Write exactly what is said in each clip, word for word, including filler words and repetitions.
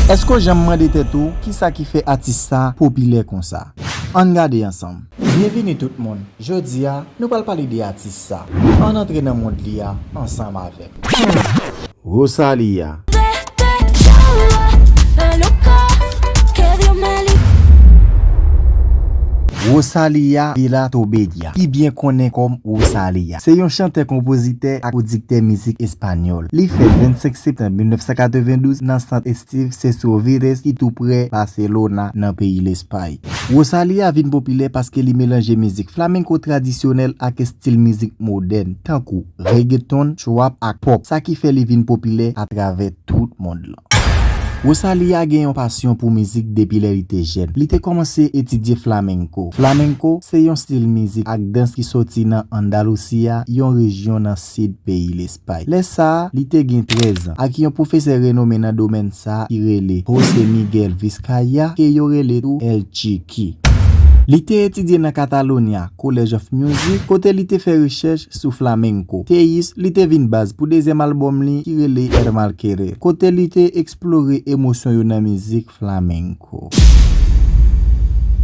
Èske w janm mande tèt ou kisa ki fè atis sa popilè konsa? Ann gade ansanm. Byenvini tout moun. Jodi a, nou pral pale de atis sa. Ann antre nan mond li a ansanm avè m. Rosalia. Rosalia Vila Tobeya, pi byen konnen kòm Rosalia, se yon chantè, konpozitè ak pwodiktè mizik espanyòl. Li fèt vennsenk septanm mil nèf san katrevendouz nan Sant Esteve Sesrovires, ki tou prè Barcelona, nan peyi Lespay. Rosalia vin popilè paske li melanje mizik flamenko tradisyonèl ak estil mizik modèn, tankou reggaeton, trap ak pop, sa ki fè li vin popilè atravè tout mond lan. Rosalia gen yon pasyon pou mizik depi lè li te jèn. Li te kòmanse etidye flamenko. Flamenko se yon stil mizik ak dans ki soti nan Andalusia, yon rejyon nan sid peyi Lespay. Lè sa a, li te gen trèz an, ak yon pwofesè renome nan domèn sa a ki rele José Miguel Vizcaya, ke yo rele tou El Chiqui. Li te etidye nan Catalonia College of Music, kote li te fè rechèch sou flamenko. Teyis, li te vin baz pou dezyèm albòm li ki rele El Mal Querer, kote li te eksplore emosyon yo nan mizik flamenko.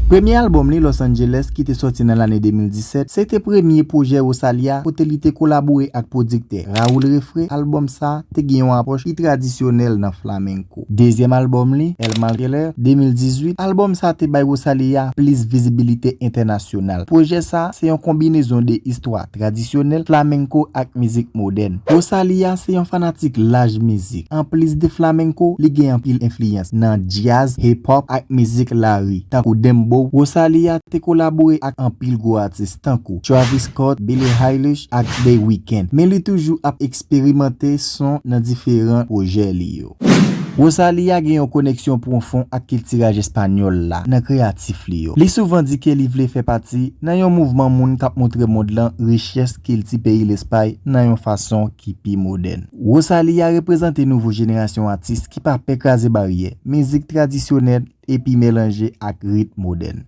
Premye albòm li, Los Angeles, ki te sòti nan lane de mil disèt, se te premye pwojè Rosalia, kote li te kolabore ak pwodiktè Raul Refree. Albòm sa te gen yon apwòch pi tradisyonèl nan flamenko. Dezyèm albòm li, El Mal Querer, de mil dizuit, albòm sa te bay Rosalia plis vizibilite entènasyonal. Pwojè sa se yon konbinezon de istwa tradisyonèl flamenko ak mizik modèn. Rosalia se yon fanatik laj mizik. Anplis de flamenko, li gen anpil enfliyans nan djaz, hip hop ak mizik lari, tankou dembow. Rosalia te kolabore ak anpil gwo atis tankou Travis Scott, Billie Eilish ak The Weeknd, men li toujou ap eksperimante son nan diferan pwojè li yo. Rosalia gen yon koneksyon pwofon ak kilti raj espanyòl la nan kreyatif li yo. Li souvan di ke li vle fè pati nan yon mouvman moun k ap montre mond lan richès kilti peyi Lespay nan yon fason ki pi modèn. Rosalia reprezante nouvo jenerasyon atis ki pa pè kraze baryè mizik tradisyonèl epi melanje ak ritm modèn.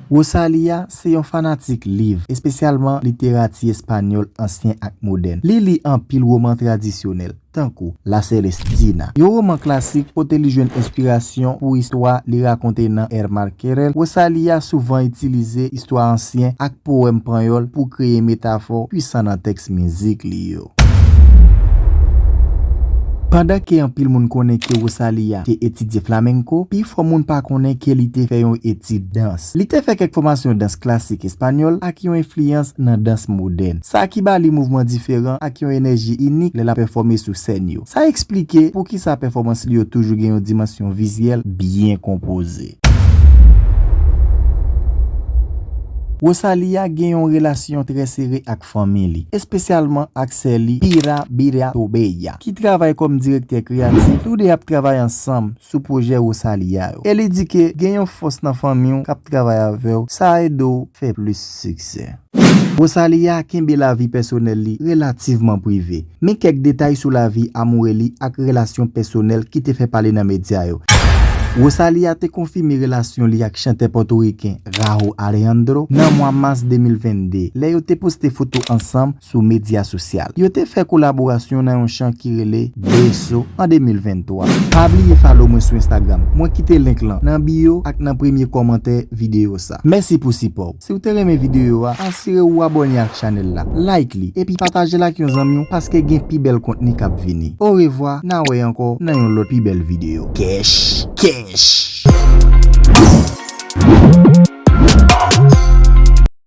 Rosalia se yon fanatik liv, espesyalman literati espanyòl ansyen ak modèn. Li li anpil woman tradisyonèl, tankou La Celestina, yon woman klasik kote li jwenn enspirasyon pou istwa li rakonte nan El Mal Querer. Rosalia souvan itilize istwa ansyen ak powèm panyòl pou kreye metafò pwisan nan tèks mizik li yo. Pandan ke anpil moun konnen ke Rosalia te etidye flamenko, pifò moun pa konnen ke li te fè yon etid dans. Li te fè kèk fòmasyon dans klasik espanyòl ak yon enfliyans nan dans modèn, sa ki ba li mouvman diferan ak yon enèji inik lè l ap pèfòme sou sèn yo. Sa eksplike poukisa pèfòmans li yo toujou gen yon dimansyon vizyèl byen konpoze. Rosalia gen yon relasyon trè sere ak fanmi li, espesyalman ak sè li, Pira Bira Tobeya, ki travay kòm direktè kreyatif. Toude ap travay ansanm sou pwojè Rosalia yo. E li di ke gen yon fòs nan fanmi w k ap travay avè w, sa ede w fè plis siksè. Rosalia kenbe lavi pèsonèl li relativman prive, men kèk detay sou lavi amoure li ak relasyon pèsonèl ki te fè pale nan medya yo. Rosalia te konfime relasyon li ak chantè pòtoriken Rauw Alejandro nan mwa mas de mil vennde, lè yo te poste foto ansanm sou medya sosyal. Yo te fè kolaborasyon nan yon chan ki rele Beso an de mil venntwa. Pa bliye follow mwen sou Instagram. Mwen kite link lan nan bio ak nan premye kòmantè videyo sa. Mèsi pou sipò w. Si w te renmen videyo a, asire w abòne ak chanèl la, like li, epi pataje l ak yon zanmi w, paske gen pi bèl kontni k ap vini. Orevwa, n a wè ankò nan yon lòt pi bèl videyo. Kèch, kèch!